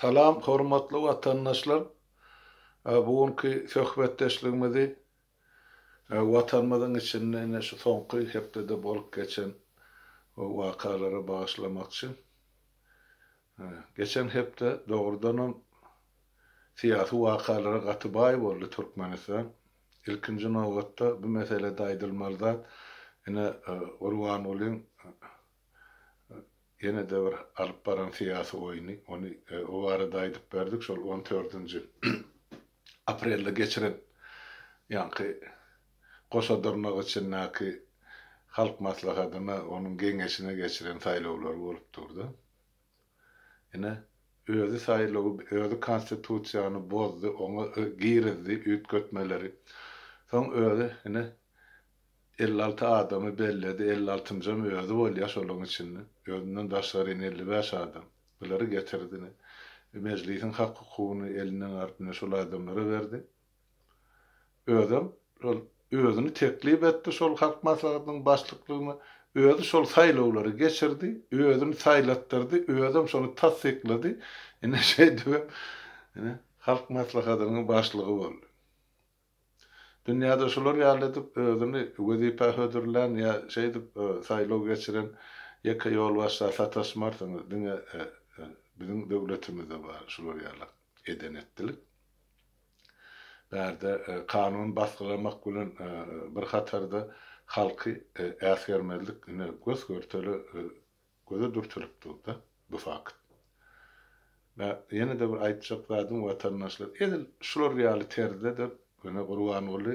Salam hormatly watandaşlar! Bu günki söhbetdeşligimizi Watanymyzyň içinde ine şu soňky hepdede bolup geçen wakalara bagyşlamakçy. Geçen hepde dogrudanam syýasy wakalara gaty baý boldy Türkmenistan. Ilkinji nobatda bu meselede aýdylmaly zat ine Gurbangulyň Ýene-de bir alyp baran syýasy oýny, ony o barada aýdyp berdik, şol on dördünji aprelde geçiren ýaňky goşa dyrnak içindäki Halk Maslahatyna, onuň Geňeşine geçiren saýlawlary bolup durdy. Ine, özi saýlawy, özi Konstitusiýany bozdy, oňa girizdi üýtgetmeleri. Soň özi, ine, 56 adamy belledi, elli altynjam özi bolýar şolaryň içinde. Özünden daşgary ine 55 adam. Bulary getirdi ine. Mejlisiň hak-hukugyny elinden alyp ine şol adamlara berdi. Özem şol özüni teklip etdi şol Halk Maslahatynyň başlyklygyna. Özi şol saýlawlary geçirdi, özüni saýlatdyrdy, özem şony tassyklady. Ine şeýdibem ine Halk Maslahatynyň başlygy boldy. Dünýäde şular ýaly edip özüni wezipä hödürlän ýa şeýdip saýlaw geçiren ýeke ýolbaşça sataşmarsyňyz, diňe biziň döwletimizde bar şular ýaly eden-etdilik. Bärde kanun basgylamak bilen bir hatarda halky äsgermezlik ine gös-görtele Göze dürtülip dur-da bu fakt. We ýene-de bir aýtjak zadym watandaşlar, edil şular ýaly terzde-de ýöne Gurbanguly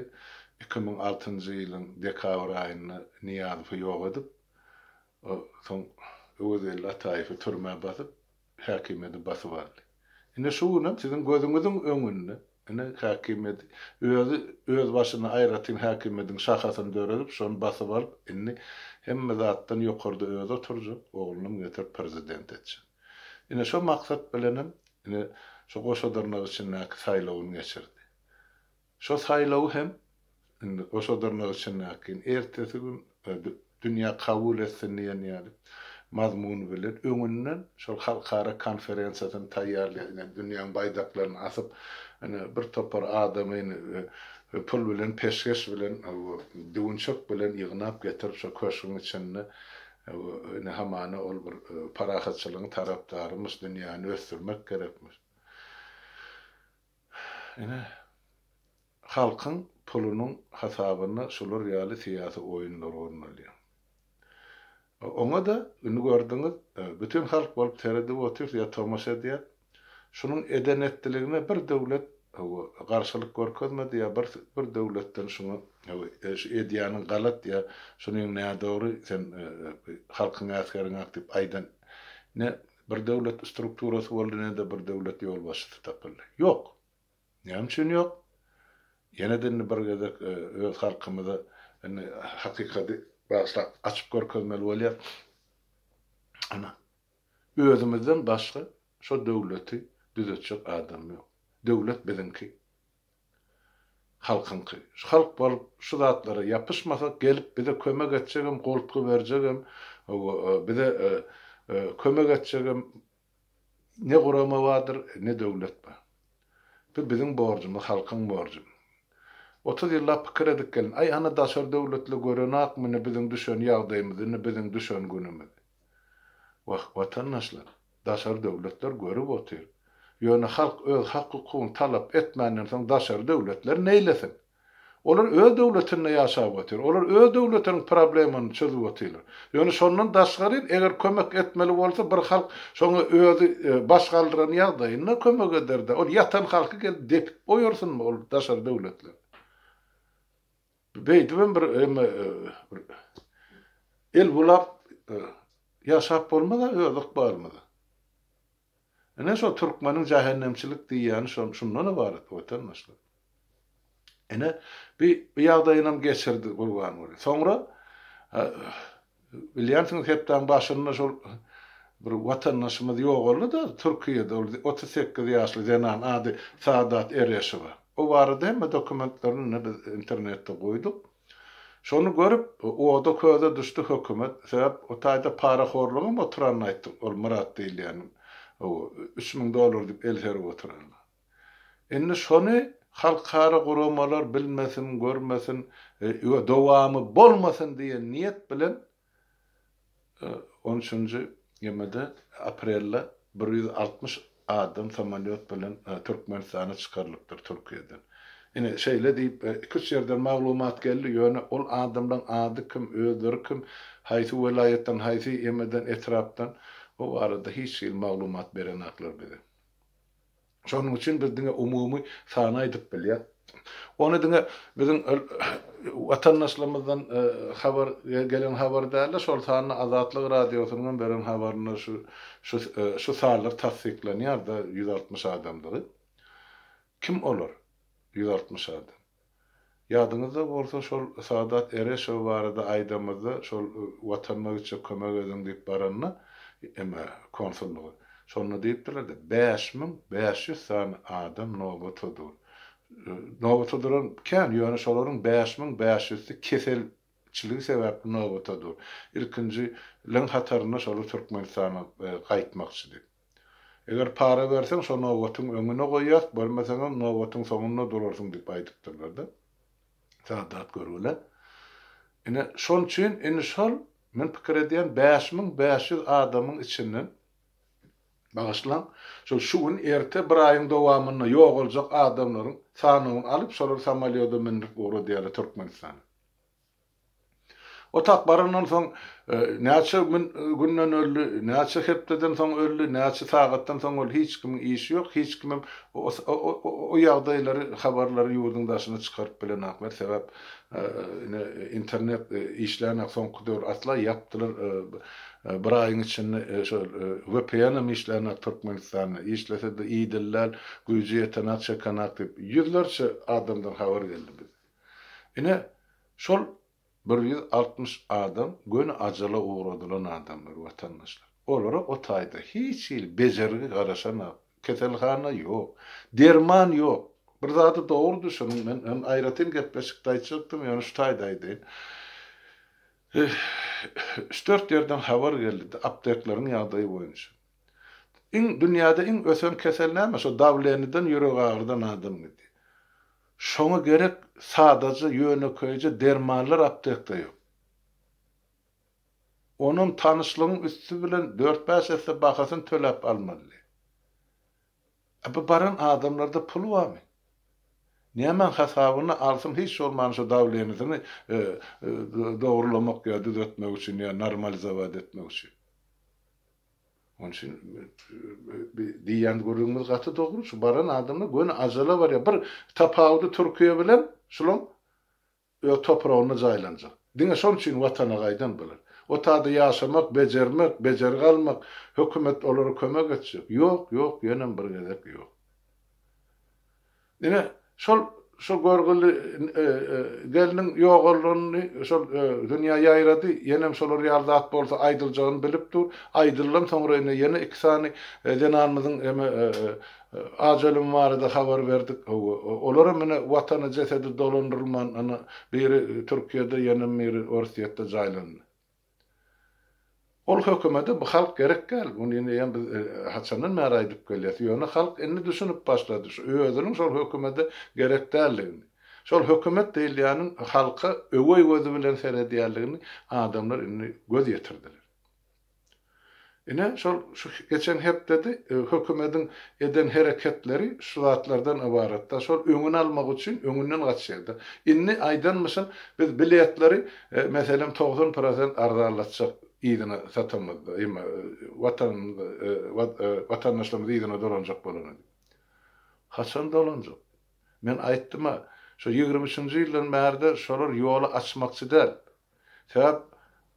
2006-njy ýylyň dekabr aýynda Nyýazowy ýok edip, soň Öwezgeldi Ataýewi türmä basyp, häkimiýeti basyp aldy. Ine şu günem siziň gözüňiziň öňünde ine häkimiýeti özi öz başyna aýratyn häkimiýetiň şahasyny döredip şony basyp alyp indi hemme zatdan ýokarda özi oturjak oglunam getirip prezident etjek. Ine şo maksat bilenem ine şo goşa dyrnak içindäki saýlawyny geçirdi. Şo saýlawy hem indi goşa dyrnak içindäki ertesi gün dünýä kabul etsin diýen ýaly mazmun bilen öňünden şol halkara konferensiýasyny taýýarlaýar. Ine, dünýäň baýdaklaryny asyp, ine, bir topar adamyny pul bilen, peşgeş bilen, düwünçek bilen ýygnap getirip şo köşgüň içinde, ine, hamana ol bir parahatçylygyň tarapdarymyş, dünýäni ösdürmek gerekmiş. Ine, halkyň pulunyň hasabyna şular ýaly syýasy oýunlar gurnalýar. Oňa-da, indi gördüňiz, bütin halk bolup seredip otyrys ýa tomaşa edýär. Şunuň eden-etdiligine bir döwlet, hawa, garşylyk görkezmedi ýa bir bir döwletden şuňa, hawa, şu edýäniň galat ýa şunyň nädogry, sen halkyň äsgeriňak diýip aýdan ne Bir döwlet strukturasy boldy, ne-de bir döwlet ýolbaşçysy tapyldy. Ýok! Näme üçin ýok? Ýene-de indi bir gezek öz halkymyza indi hakykady bagyşlap açyp görkezmeli bolýar. Ana, özümizden başga şo döwleti düzetjek adam ýok. Döwlet biziňki. Halkyňky. Şu halk bolup şu zatlara ýapyşmasak gelip bize kömek etjegem goltgy berjegem bize kömek etjegem ne gurama bardyr ne döwlet bar. Bu biziň borjumyz halkyň borjy. 30 ýyllap pikir edip gelin aý ana daşary döwletli görenakmy indi biziň düşen ýagdaýymyzy indi biziň düşen günümizi. Wah watandaşlar. Daşary döwletler görüp otyr. Ýöne halk öz hak-hukugyny talap etmänden soň daşary döwletler neýlesin? Olar öz döwletinde ýaşap otyr. Olar öz döwletiniň problemanyny çözüp otyrlar. Ýöne şondan daşgary eger kömek etmeli bolsa bir halk şoňa özi baş galdyran ýagdaýynda kömek eder-de. Ol ýatan halky gelip depip oýarsynmy ol daşary döwletler? Beýdibem bir eme bir el bulap ýaşap bolmaz-a öz ykbalymyza. Ine şo türkmeniň jähennemçilik diýýäni şo şundan ybarat watandaşlar. Ine bi bu ýagdaýynam geçirdi Gurbanguly. Soňra bilýänsiňiz hepdäň başynda şol bir watandaşymyz ýogaldy-da Türkiýede ol 38 ýaşly zenan ady Sadat Ereşowa. O barada hemme dokumentlerini ine biz internetde goýduk. Şony görüp oda köze düşdi hökümet. Sebäp o taýda parahorlugam oturanyny aýtdyk ol Myrat diýilýäniň. 3000 dollar diýip el serip oturanlar. Indi şony halkara guramalar bilmesin, görmesin we dowamy bolmasyn diýen niýet bilen On üçünji ýemede aprelde 160 adam samolýot bilen Türkmenistana çykarylypdyr Türkiýeden. Ine, şeýle diýip, iki-üç ýerden maglumat geldi, ýöne ol adamlaň ady kim, özleri kim, haýsy welaýatdan, haýsy ýemeden, etrapdan, o barada hiç hili maglumat berenaklar bize. Şonuň üçin biz diňe umumy sany aýdyp bilýäs. Ony diňe biziň watandaşlarymyzdan habar gelen habar däl-de, şol sanda Azatlyk Radiosynyň hem beren habarynda şu şu şu sanlar tassyklanýar-da, 160 adamdygy. Kim olar, 160 adam? Ýadyňyzda bolsa şol Sadat Ereşow barada aýdamyzda şol Watanyma gitjek kömek ediň diýip baranda eme konsullyga şonda diýipdirlerde 5500 sany adam nobata dur. Nobata duran kän ýöne şolaryň 5500-si keselçiligi sebäpli nobata dur. Ilkinji leň hatarynda şolar Türkmenistana gaýtmakçy diýip. Eger para berseň, şo nobatyň öňüne goýýas, bermeseňem nobatyň soňunda durarsyň diýip aýdypdyrlar-da. Sadat görgüle. Ine, şon üçin indi şol, men pikir edýän, 5500 adamyň içinden, bagyşlaň, şol şu gün, erte bir aýyň dowamynda ýogaljak adamlaryň sanawyny alyp, şolary samolýoda mündürip ugradýarlar Türkmenistana. Otag barandan soň näçe günden öldi, näçe hepdeden soň öldi, näçe sagatdan soň öldi hiç kimiň işi ýok, hiç kimem o ýagdaýlary, habarlary ýurduň daşyna çykaryp bilenaklar, sebäp ine internet işlänok soňky döwür asla ýapdylar bir aýyň içinde şol VPN hem işlänok Türkmenistanda, işlese-de idil däl, güýji ýetenak, çekenak diýip ýüzlerçe adamdan habar geldi bize. Ine Şol 160 adam göni ajala ugradylan adamlar, watandaşlar. Olara o taýda hiç hili bejergi garaşanok, keselhana ýok, derman ýok. Bir zady dogry düşüniň, men hem aýratyn gepleşikde aýtjakdym, ýöne şu taýda aýdaýyn. Üç-dört ýerden habar geldi, aptekleriň ýagdaýy boýunça. Iň dünýäde iň ösen kesel näme? Şo dawleniden, ýüregagyrydan adam gidýär. Şoňa gerek sadaja ýönekeýje dermanlar aptekda ýok. Onam tanyşlygyň üsti bilen dört-bäş esse bahasyny töläp almaly. A bu baran adamlarda pul barmy? Nämäň hasabyna alsyn hiç bolmanda şu dawlenisini dogrulamak ýa düzetmek üçin ýa normalizowat etmek üçin. Onuň üçin diýýän gürrüňimiz gaty dogry. Şu baran adamlar göni ajala barýar. Bir tapawudy Türkiýe bilen şulaň öz topragynda jaýlanjak. Diňe şonuň üçin watana gaýdan bular. O taýda ýaşamak, bejermek, bejergi almak, hökümet olara kömek etjek. Ýok, ýok, ýenem bir gezek ýok. Ine, şol şo görgüli gelniň ýogalanyny şol dünýä ýaýrady, ýenem şolar ýaly zat bolsa aýdyljagyny bilip dur. Aýdylylan soňra ine ýene iki sany zenanymyzyň eme ajy ölümi barada habar berdik. Hawa, olaram ine Watana jesedi dolandyrylman, ine biri Türkiýede, ýenem biri Orsýetde jaýlandy. Ol hökümede bu halk gerek däl. Muny indi eýýäm biz haçandan bäri aýdyp gelýäs. Ýöne halk indi düşünip başlady şu özüniň şol hökümede gerek däldigini. Şol hökümet diýilýäniň halka öweý gözi bilen seredýänligini adamlar indi göz ýetirdiler. Ine şol şu geçen hepdede hökümediň eden hereketleri şu zatlardan ybaratda. Şol öňüni almak üçin öňünden gaçýarda. Indi aýdanmyşyn biz biletleri meselem 90 prosent arzanlatjak yzyna satamyzda, ema watanymyza watandaşlarymyz yzyna dolanjak bolany diýip. Haçan dolanjak? Men aýtdym-a, şo 23-nji ýyldan bärde şolar ýoly açmakçy däl. Sebäp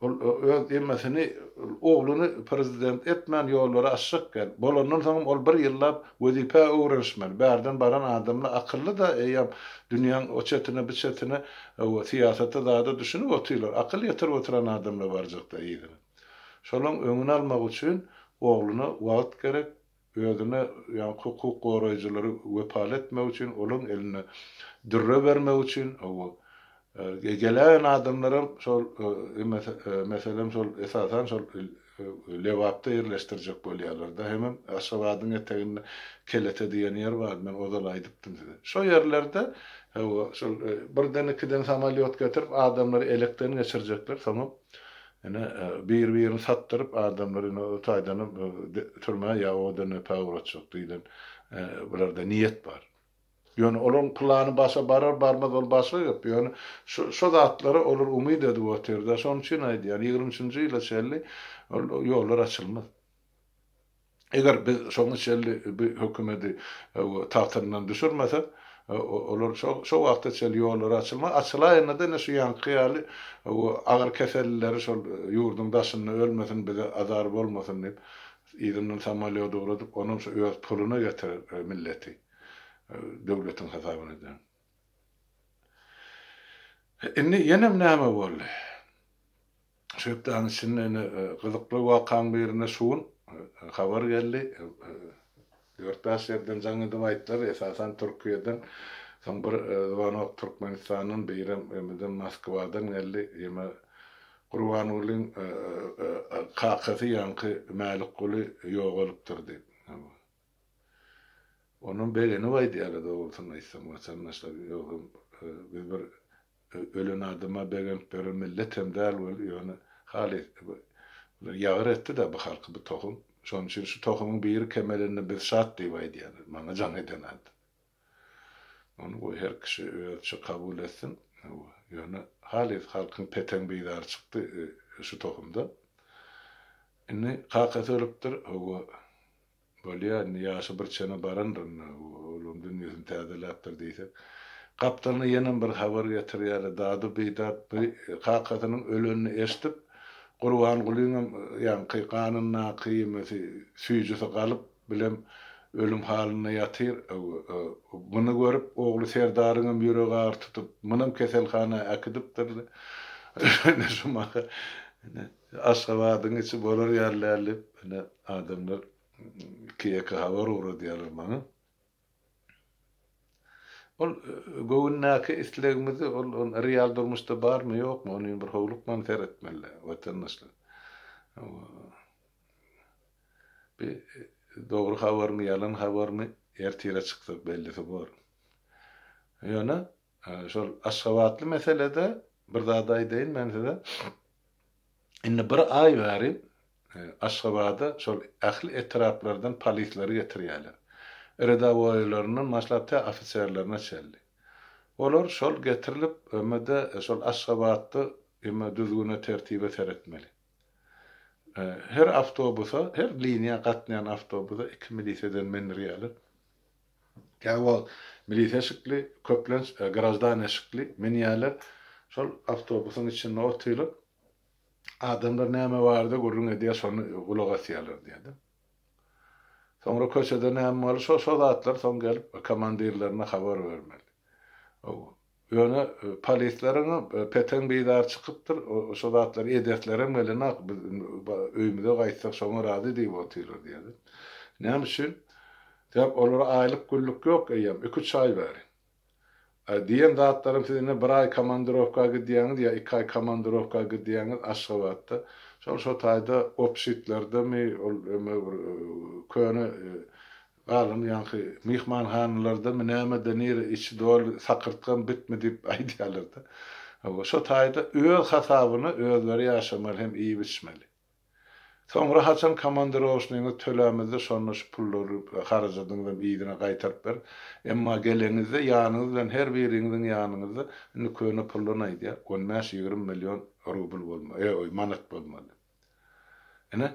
ol öz emesini, ogluny prezident etmän ýollary açjak gel. Bolandan soňam ol bir ýyllap wezipä öwrenişmeli. Bärden baran adamlar akylly-da eýýäm dünýäň o çetine bu çetine syýasata zada düşünip otyrlar. Akyl ýetirip oturan adamlar barjakda yzyna. Şolaň öňüni almak üçin ogluna wagt gerek, Özüne, ýagny hukuk goraýjylary wepaly etmek üçin, olaň eline dürre bermek üçin, hawa, geläýen adamlaram şol, meselem, şol, esasan şol. Lebapda ýerleşdirjek bolýarlar-da. Hemem Aşgabadyň eteginde Kelete diýen ýer bar, men ozal aýdypdym size. Şo ýerlerde, hawa, şol birden-ikiden samolýot getirip, adamlary elekden geçirjekler, soňam ine, bir-birini satdyryp, adamlary ine o taýdanam türmä ýa oda-nepä ugratjak diýlen bularda niýet bar. Ýöne olaryň plany başa barar-barmaz ol başga gep. Ýöne şu şo zatlara olar umyt edip otyrda. Şonuň üçin aýdýan, 23 üçünji ýyla çenli ol ýollar açylmaz. Eger biz şoňa çenli bu hökümeti tagtyndan düşürmesek, olar şo şo wagta çenli ýollar açylmaz. Açylaýanda-da ine şu ýaňky ýaly agyr kesellileri şol ýurduň daşynda ölmesin, bize azar bolmasyn diýip, yzyndan samolýot ugradyp, onam şu öz puluna getirer milleti. Döwletiň hasabyna däl. Indi ýenem näme boldy? Şu hepdäniň içinde ine gyzykly wakaň birinde şu gün habar geldi. Dört-bäş ýerden jaň edip aýtdylar, esasan Türkiýeden. Soň bir zwanok Türkmenistandan, birem ýemeden Moskwadan geldi. Ýeme Gurbangulyň kakasy ýaňky Mälikguly ýogalypdyr diýip. Onam begenip aýdýarlar dogrusyny aýtsam watandaşlar ýogsam biz bir ölen adama begenip ýören millet hem däl weli ýöne halys ýagyr etdi-dä bu halky bu tohum şonuň üçin şu tohumyň biri kemelende biz şat diýip aýdýarlar maňa jaň eden adam. Ony goý her kişi özüçe kabul etsin. Ýöne halys halkyň peteň bizary çykdy şu tohumdan. Indi kakasy ölüpdir, hawa, bolýa, indi ýaşy bir çene barandyr indi, olam dünýesini täzeläpdir diýsek. Gapdalyna ýenem bir habar getirýärler, dady-bidat bu kakasynyň ölenini eşidip, Gurbangulyňam ýaňky ganyndaky ýemesi, süýjüsi galyp, Bilem ölüm halynda ýatyr. Muny görüp, ogly Serdaryňam ýüregi agyr tutup, munam keselhana äkidipdirler. Ine şu mahal, ine, Aşgabadyň içi bolar ýaly däl diýip, ine, adamlar iki-ýeke habar ugradýarlar maňa. Ol göwündäki islegimizi ol ol real durmuşda barmy ýokmy ony bir howlukman seretmeli watandaşlar. Bi dogry habarmy ýalan habarmy ertire çyksa bellisi bor. Ýöne şol aşgabatly meselede bir zat aýdaýyn men size. Indi bir aý bäri Aşgabada şol ähli etraplardan polisleri getirýärler. Redawoýlaryndan başlap tä ofiserlerine çenli. Olar şol getirilip eme-de şol Aşgabatda eme düzgüne tertibe seretmeli. Her awtobusa, her liniýa gatnaýan awtobusa iki miliseden mendirýärler. Käwagt milisiýa eşikli, köplenç graždan eşikli münýärler. Şol awtobusyň içinde oturyp, adamlar näme barada gürrüň edýär, şony gulak asýarlar diýýär-de. Soňra köçede näme boldy, şo şo zatlary soň gelip komandirlerine habar bermeli. Hawa. Ýöne polisleriňem peteň bizary çykypdyr, şo zatlary edeslerem gelenok, biz indi öýümize gaýtsak şoňa razy diýip otyrlar diýýär-de. Näme üçin? Sebäp olara aýlyk-güllük ýok eýýäm iki-üç aý bäri. Diýen zatlarym siz indi bir aý komandirowka gidýäňiz ýa iki aý komandirowka gidýäňiz Aşgabatda. Şol şo taýda obşitlerdemi ol eme bir köne galan ýaňky myhmanhanalardamy nämede nire içi doly sakyrtgam bitmi diýip aýdýarlarda. Hawa şo taýda öz hasabyna özleri ýaşamaly hem iýip içmeli. Soňra haçan komandirowoçnyňyzy tölämizde şonda şu pullary harajadyňyzam yzyna gaýtaryp ber. Emma geleňizde ýanyňyz bilen her biriňiziň ýanyňyzda indi köne puldan aýdýar on bäş-ýigrimi million rubl bolmaly, e, manat bolmaly. Ine,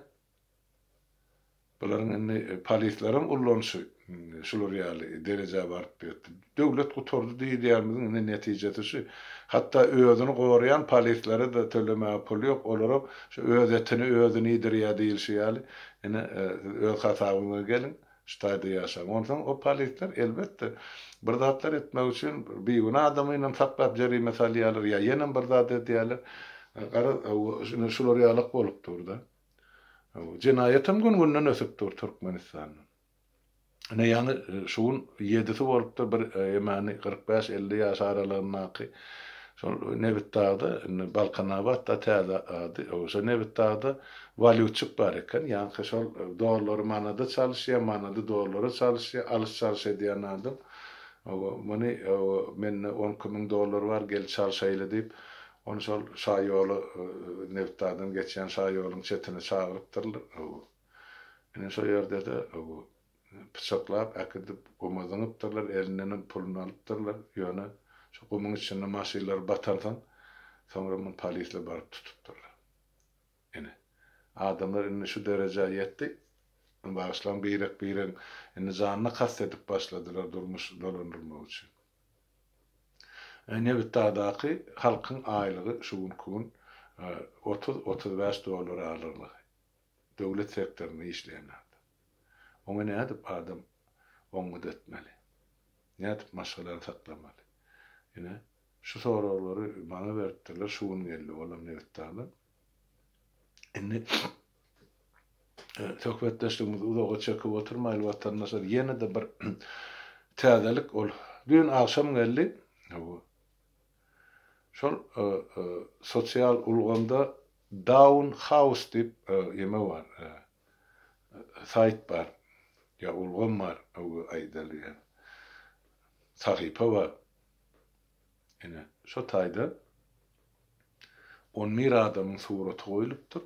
Bularyň indi polisleriň ullanyşy şular ýaly derejä baryp ýetdi. Döwlet gutardy diýilýänimiziň indi netijesi şu. Hatda özüni goraýan polislere-de tölemäge pul ýok, olaram şu öz etini özüni iýdirýär diýilşi ýaly, ine siz öz hasabyňyza geliň, şu taýda ýaşaň. Onsoň o polisler elbetde bir zatlar etmek üçin bigünä adamynam saklap jerime salýarlar ýa ýenem bir zat edýärler. Garaz, ine şular ýalak bolup dur-da. Jenaýatam gün-günden ösüp dur Türkmenistanda. Ine ýaňy şu gün ýedisi bolupdyr bir emäni 45-50 ýaş aralygyndaky. Şol Nebitdagda, indi Balkanabat-da täze ady, şo Nebitdagda walýutçik bar eken. Ýaňky şol dollary manada çalyşýar, manady dollara çalyşýar, alyş-çalyş edýän adam. Hawa, muny, hawa, mende 12 müň dollar bar, gel çalşaýly diýip, ony şol şaýola, Nebitdagdan geçýän şaýoluň çetine çagyrypdyrlar. Hawa. Ine, şo ýerde-de, hawa, Pyçaklap äkidip guma zyňypdyrlar, elindenem puluny alypdyrlar. Ýöne şo gumuň içinde maşynlary batansoň, soňra muny polisler baryp tutupdyrlar. Ine, adamlar indi şu derejä ýetdi. Bagyşlaň, birek-biregiň indi janyna kast edip başladylar durmuş dolandyrmak üçin. Nebitdagdaky halkyň aýlygy şu günki gün 30-35 dollar alyrlygy. Döwlet sektorynda işleýän adam. Oňa nädip adam oňňut etmeli? Nädip maşgalany saklamaly? Ine, şu soraglary maňa beripdirler, şu gün geldi olam Nebitdagdan. Indi söhbetdeşligimizi uzaga çekip oturmaýly watandaşlar, ýene-de bir täzelik ol düýn agşam geldi. Şol sosial ulgamda Down House diýip ýeme bar. Saýt bar. Ýa ulgam bar, aýdaly ýa sahypa bar. Ine, şo taýda on bir adamyň suraty goýlupdyr.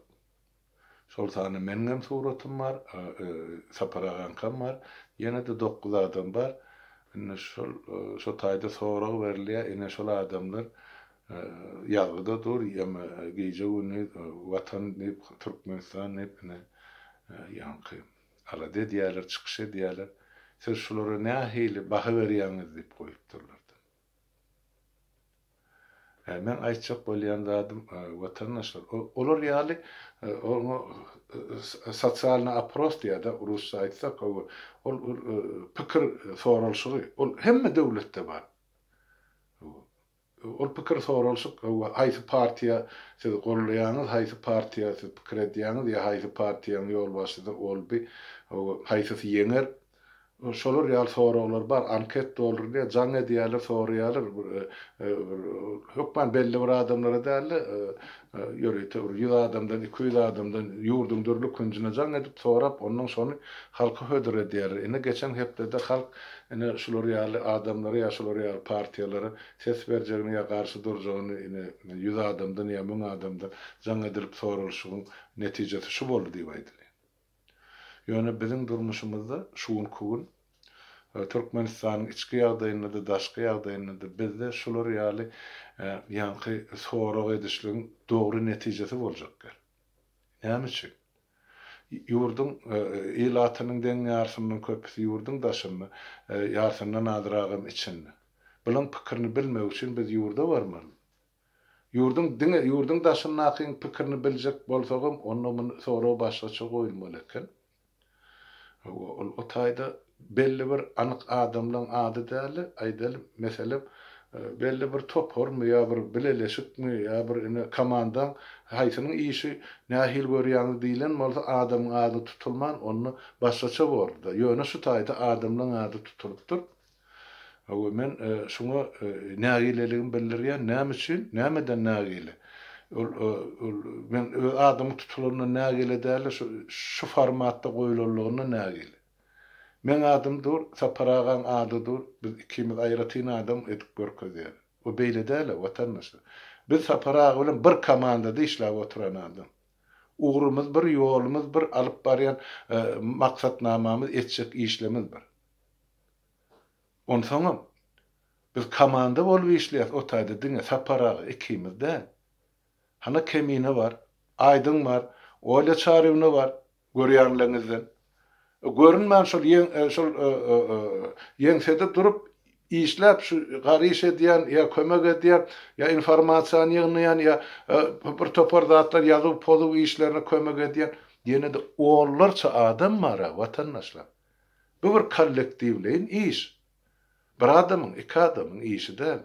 Şol sanda meniňem suratym bar, Sapar agaňkam bar. Ýene-de dokuz adam bar. Indi şol şo taýda sorag berilýär, ine şol adamlar ýazgyda dur, ýa gije-gündiz Watan diýip, Türkmenistan diýip ine ýaňky alada edýärler, çykyş edýärler. Siz şulara nähili baha berýäňiz diýip goýupdyrlar. Meň aýtjak bolýan zadym watandaşlar, olar ýaly oňa sosialnyý opros diýýär-de, rusça aýtsak, ol pikir soralyşygy, ol hemme döwletde bar. Ol pikir soralyşyk, haýsy partiýa siz gollaýaňyz, haýsy partiýa siz pikir edýäňiz ýa haýsy partiýaň ýolbaşçysy ol bi, haýsysy ýeňer, Şolar ýaly soraglar bar, anket doldurylýar, jaň edýärler, soraýarlar, bir hökman belli bir adamlara däl-de, ýörite bir ýüz adamdan, 200 adamdan ýurduň dürli künjüne jaň edip sorap, ondan şony halka hödür edýärler. Ine, geçen hepdede halk ine şular ýaly adamlara ýa şular ýaly partiýalara ses berjegini ýa garşy durjagyny ine ýüz adamdan ýa 1000 adamdan jaň edilip soralyşygyň netijesi şu boldy diýip aýdylýar. Ýöne biziň durmuşymyzda şu günki gün Türkmenistanyň içki ýagdaýynda-da, daşky ýagdaýynda-da bizde şular ýaly ýaňky sorag edişligiň dogry netijesi boljak däl. Näme üçin? Ýurduň ilatynyň deň ýarsyndan köpüsi ýurduň daşynda, ýarsyndan azragam içinde. Bulaň pikirini bilmek üçin biz ýurda barmaly. Ýurduň diňe ýurduň daşyndakyň pikirini biljek bolsagam onda muny sorag başgaça goýulmaly eken. Hawa ol o taýda belli bir anyk adamlaň ady däldi, aýdaly meselem belli bir toparmy ýa bir bileleşikmi ýa bir ine komandaň haýsynyň işi nähili görýäňiz diýlen bolsa adamyň ady tutulman onda başgaça bordy-da. Ýöne şu taýda adamlaň ady tutulypdyr. Hawa, men şuňa nägileligimi bildirýän. Näme üçin? Nämeden nägile? Ol, ol, men öz adymyň tutulanyndan nägile däl-de, şu, şu formatda goýlanlygyndan nägile. Meň adym dur, Sapar agaň ady dur, biz ikimiz aýratyn adam edip görkezýär. O beýle däl-ä, watandaşlar. Biz Sapar aga bilen bir komandada işläp oturan adam. Ugrumyz bir, ýolumyz bir, alyp barýan maksatnamamyz, etjek işlerimiz bir. Onsoňam, biz komanda bolup işleýäs, o taýda diňe Sapar aga ikimiz däl. Hana Kemine bar, Aýdyň bar, Olýa Çaryewna bar, görýänleňizden. Görünmän şol ýeň şol ýeňsede durup işläp şu gar iş edýän ýa kömek edýän ýa informasiýany ýygnaýan ýa bir topar zatlar ýazuw-pozuw işlerine kömek edýän ýene-de onlarça adam bar-a watandaşlar. Bu bir kollektiwleýin iş. Bir adamyň, iki adamyň işi däl.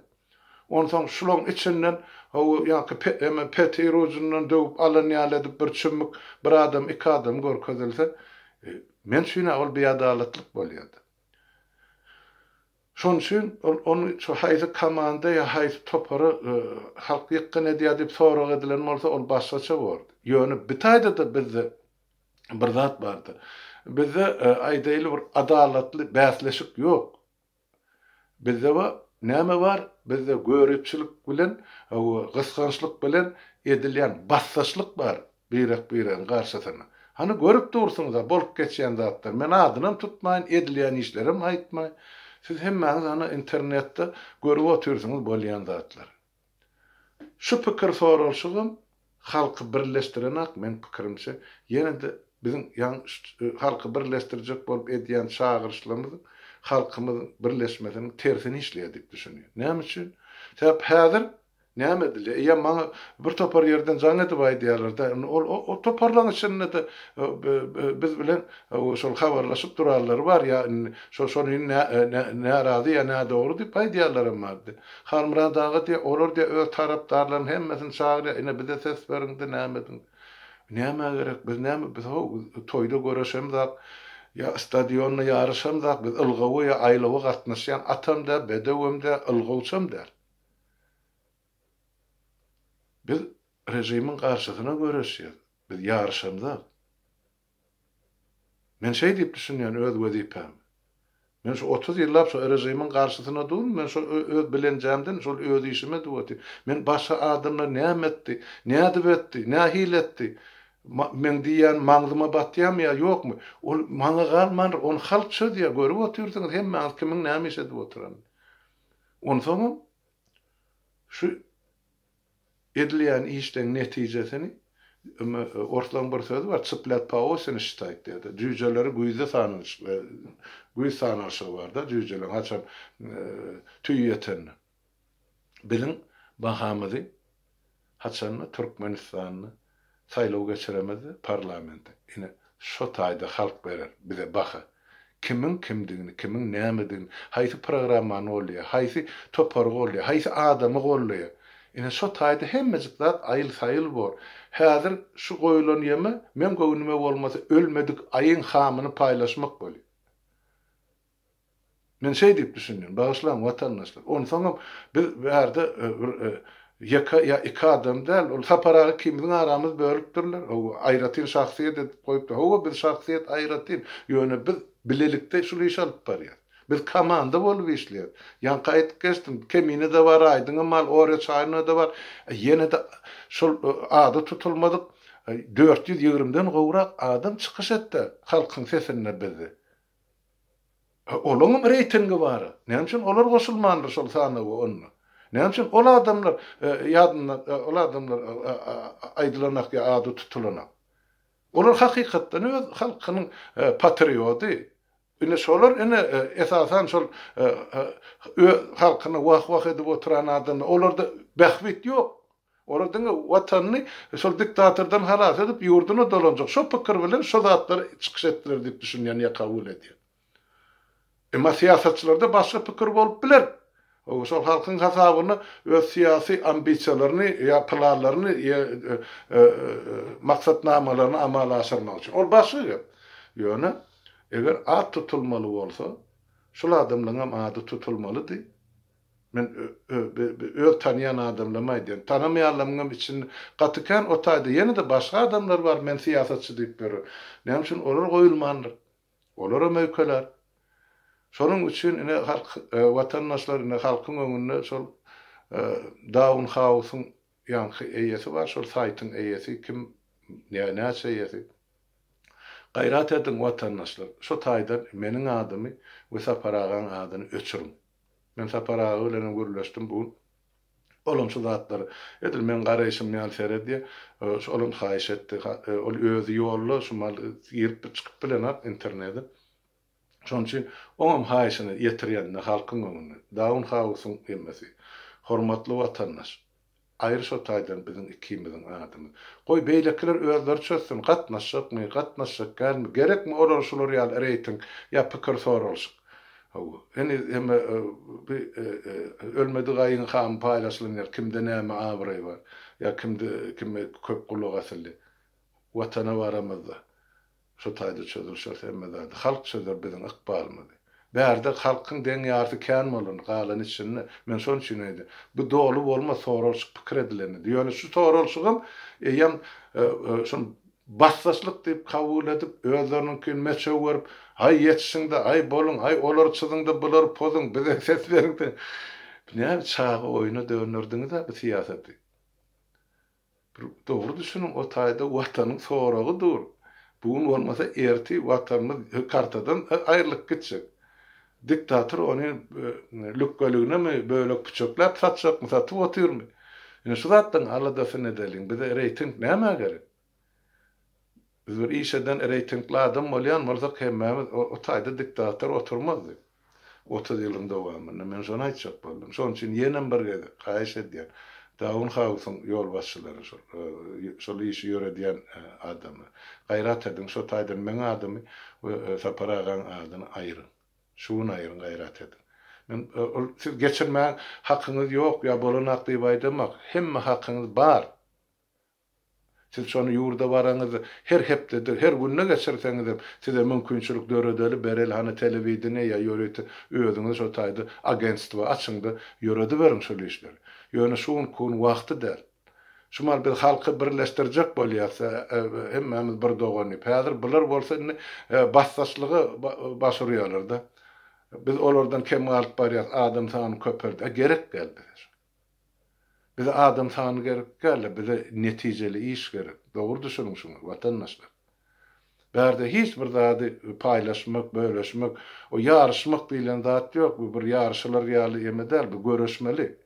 Onsoň şulaň içinden hawa ýaňky eme petir ujundan döwüp alan ýaly edip bir çümmük bir adam, iki adam görkezilse, men üçin-ä ol biadalatlyk bolýar-da. Şonuň üçin ol ony şu haýsy komanda ýa haýsy topara halk ýykgyn edýär diýip sorag edilen bolsa ol başgaça bordy. Ýöne bitaýda-da bizde bir zat bardy. Bizde aýdaýly bir adalatly bäsleşik ýok. Bizde bar näme bar? Bizde göripçilik bilen, gysgançlyk bilen edilýän bassaşlyk bar birek-biregiň garşysyna. Hany görüp dursuňyz-a bolup geçýän zatlary. Men adynam tutmaýyn, edilýän işlerem aýtmaýyn. Siz hemmäňiz hany internetde görüp otyrsyňyz bolýan zatlary. Şu pikir soralyşygam halky birleşdirenak meň pikirimçe ýene-de biziň ýaňy halky birleşdirjek bolup edýän çagyryşlarymyzyň halkymyzyň birleşmesiniň tersini işleýär diýip düşünýän. Näme üçin? Sebäp häzir Näme edilýär? Eýýäm maňa bir topar ýerden jaň edip aýdýarlar-da, indi ol o toparlaryň içinde-de biz bilen şol habarlaşyp duranlary bar, ýa indi şo şony närazy ýa nädogry diýip aýdýanlaram bardy. Halmyrat aga diýýär, olar diýýär öz tarapdarlaryny hemmesini çagyrýar, ine bize ses beriň-de näme ediň. Nämä gerek, biz näme, biz ho toýda göreşemzak, ýa stadionda ýaryşamzak, biz ylgawa ýa aýlawa gatnaşýan atam däl, bedewem däl, ylgawçam däl. Biz režimiň garşysyna göreşýäs. Biz ýaryşamzok. Men şeý diýip düşünýän öz wezipämi. Men şu 30 ýyllap şu režimiň garşysyna durun, men şo öz bilenjämden şol öz işimi edip otyryn. Men başga adamlar näme etdi, nädip etdi, nähili etdi, meň diýýän maňzyma batýarmy ýa ýokmy, ol maňa galmandyr, ony halk çözýär, görüp otyrsyňyz hemmäňiz kimiň näme iş edip oturanyny. Onsoňam şu edilýän işleň netijesini orslaryň bir sözi bar, Çyplät po oseni şçitaýt diýýär-de. Jüýjeleri güýzde sanalyş güýz sanalyşygy bar-da, jüýjeleriň haçan tüý ýetende. Biziň bahamyzy Haçanda Türkmenistanda saýlaw geçiremizde parlamente ine şo taýda halk berer bize baha. Kimiň kimdigini, kimiň nämedigini, haýsy programmany goldaýar, haýsy topary goldaýar, haýsy adamy goldaýar. Ine şo taýda hemmejik zat aýyl-saýyl bor. Häzir şu goýulan ýeme meň göwnüme bolmasa ölmedik aýyň hamyny paýlaşmak bolýar. Men şeý diýip düşünýän, bagyşlaň watandaşlar. Onsoňam biz bärde bir ýeke ýa iki adam däl, ol Sapar aga ikimiziň aramyzy bölüpdirler. Hawa, aýratyn şahsyýet edip goýupdyr. Hawa, biz şahsyýet aýratyn, ýöne biz bilelikde şul işi alyp barýas. Biz komanda bolup işleýäs. Ýaňky aýdyp geçdim, Kemine-de bar, Aýdyňam bar, Orýa Çaýyna-da bar. Ýene-de şol ady tutulmadyk 420-den gowrak adam çykyş etdi halkyň sesinde bizde. Olaňam reýtingi bar. Näme üçin olar goşulmandyr şol sanawa onda? Näme üçin ol adamlar ýadynda ol adamlar aýdylanak ýa ady tutulanak? Olar hakykatdan öz halkynyň patriody. Ine şolar ine esasan şol öz halkyny wah-wah edip oturan adamlar. Olarda bähbit ýok. Olar diňe Watanyny şol diktatordan halas edip ýurduna dolanjak şo pikir bilen şo zatlar çykyş etdiler diýip düşünýän ýa kabul edýän. Emma syýasatçylarda başga pikir bolup biler. Şol halkyň hasabyna öz syýasy ambisiýalaryny ýa planlaryny ýa maksatnamalaryny amala aşyrmak üçin. Ol başga gep. Ýöne eger at tutulmaly bolsa şul adamlaryňam ady tutulmalydy. Men öz tanýan adamlarymy aýdýan. Tanamaýanlarymyňam içinde gaty kän o taýda ýene-de başga adamlar bar, men syýasatçy diýip ýören. Näme üçin olar goýulmandyr? Olaram öýkelär. Şonuň üçin ine halk watandaşlar ine halkyň öňünde şol Daun Hausyň ýaňky eýesi bar, şol saýtyň eýesi kim ýa näçe eýesi. Gaýrat ediň watandaşlar, şo taýdan meniň adymy we Sapar agaň adyny öçüriň. Men Sapar aga bilenem gürleşdim bu gün. Olam şu zatlara edil meň garaýşym ýaly seredýär. Olam haýyş etdi. Ol özi ýolda şu mal girip çykyp bilenok internete. Şonuň üçin oňam haýyşyny ýetirýän indi halkyň öňünde. Daun Hausyň hemmesi. Hormatly watandaş. Aýry şo taýdan biziň ikimiziň adymyz. Goý beýlekiler özleri çözsün, gatnaşjakmy, gatnaşjak dälmi, gerekmi olara şular ýaly reýting ýa pikir soralyşyk. Hawa, heniz hemme bi ölmedik aýyň hamy paýlaşylan ýaly kimde näme abraý bar, ýa kimde kime köp gulak asyldy. Watana baramyzda. Şo taýda çözülşeris hemme zady. Halk çözer biziň ykbalymyzy. Bärde halkyň deň ýarysy kän bolan, galany içinde. Men şonuň üçin aýdýan. Bu doly bolmaz soralşyk pikir edilende. Ýöne şu soralşygam eýýäm şony basdaşlyk diýip kabul edip, özleriniňkini meçew görüp, aý ýetişiň-de, aý boluň, aý olary çyzyň-da, bulary pozuň, bize ses beriň-de. Näme çaga oýuna dönderdiňiz-ä bu syýasaty. Bir dogry düşüniň o taýda watanyň soragy dur. Bu gün bolmasa ertir watanymyz kartadan aýrylyp gitjek. Diktator ony lükgeliginemi bölek püçekläp satjakmy satyp otyrmy. Ine şu zatlaryň aladasyny edeliň. Bize reýting nämä gerek? Biz bir iş eden reýtingli adam bolýan bolsak hemmämiz o taýda diktator oturmazdy. 30 ýylyň dowamynda men şony aýtjak boldum. Şonuň üçin ýenem bir gezek haýyş edýän Daun Hausyň ýolbaşçylary şol şol işi ýöredýän adamlar. Gaýrat ediň şo taýdan meň adymy we Sapar agaň adyny aýyryň. Şu gün aýyryň gaýrat ediň. Men ol siz geçirmäň hakyňyz ýok ýa bolanak diýip aýdamak. Hemme hakyňyz bar. Siz şony ýurda baraňyzda her hepdede, her günde geçirseňizem size mümkinçilik döredeli, bereli hany telewideniýe ýa ýörite özüňiz şo taýda agentstwo açyňda ýörediberiň şol işleri. Ýöne şu günki gün wagty däl. Şu mal biz halky birleşdirjek bolýas hemmämiz bir dogan diýip. Häzir bular bolsa indi basdaşlyga baş urýalarda. Biz olardan kem galyp barýas adam sanyny köpeldi. A gerek däl bize şo. Bize adam sany gerek dälde bize netijeli iş gerek. Dogry düşüniň şuňa watandaşlar. Bärde hiç bir zady paýlaşmak, böleşmek, o ýaryşmak diýlen zat ýok. Bu bir ýaryşylar ýaly eme däl, bu göreşmeli.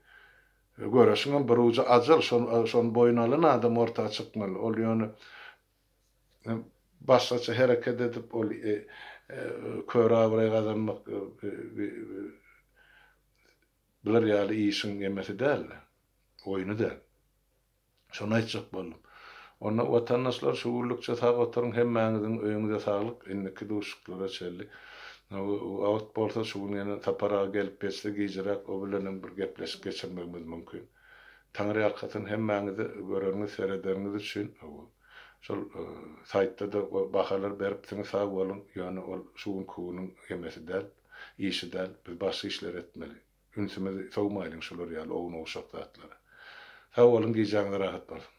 Göreşiňem bir ujy ajal, şony şony boýun alan adam orta çykmaly. Ol ýöne başgaça hereket edip ol kör abraý gazanmak Bular ýaly işiň emesi däl-de, oýny däl. Şony aýtjak boldum. Onda watandaşlar şu günlükçe sag oturyň hemmäňiziň öýüňize saglyk indiki duşuşyklara çenli. Wagt bolsa şu gün ýene Sapar aga gelip geçse gijiräk o bilenem bir gepleşik geçirmegimiz mümkin. Taňryýalkasyn hemmäňize göreniňiz seredeniňiz üçin. Şol saýtda-da bahalar beripsiňiz sag boluň ýöne ol şu günki günüň emesi däl. Işi däl, biz başga işler etmeli. Ünsümizi sowmaýlyň şular ýaly ownuk-uşak zatlara. Sag boluň, gijäňiz rahat bolsun.